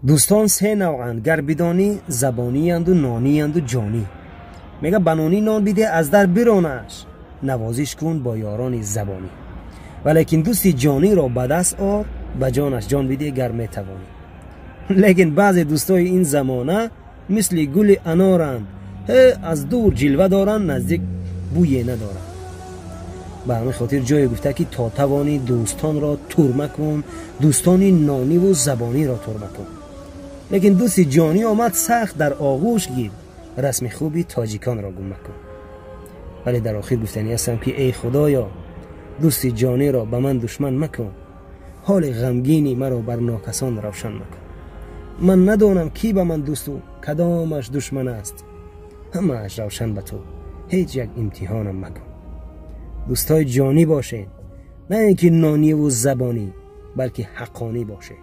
Дӯстон се навъанд, гар бидонӣ: забониянду, нониянду, ҷонӣ. Мега, ба нонӣ нон биде, аз дар биронаш, навозиш кун бо ёрони забонӣ. Валекин дӯсти ҷониро ба даст ор, ба ҷонаш ҷон биде, гар метавонӣ. Лекин баъзе дӯстои ин замона мисли гули аноранд, ҳе аз дур ҷилва доранд, наздик бӯе надоранд. Ба ҳамин хотир ҷое гуфта, ки то тавонӣ, дӯстонро турма кун, дӯстони нониву забониро турма кун. Лекин дӯсти ҷонӣ омад, сахт дар оғӯш гир, расми хуби тоҷиконро гум макун. Вале дар охир гуфтанӣ ҳастам, ки эй Худоё, дӯсти ҷониро ба ман душман макун, ҳоли ғамгини маро бар нокасон равшан макун. Ман надонам, кӣ ба ман дӯсту кадомаш душман аст, ҳамааш равшан ба ту, ҳеҷ як имтиҳонам макун. Дӯстҳои ҷонӣ бошед, на ин ки нониву забонӣ, балки ҳаққонӣ бошед.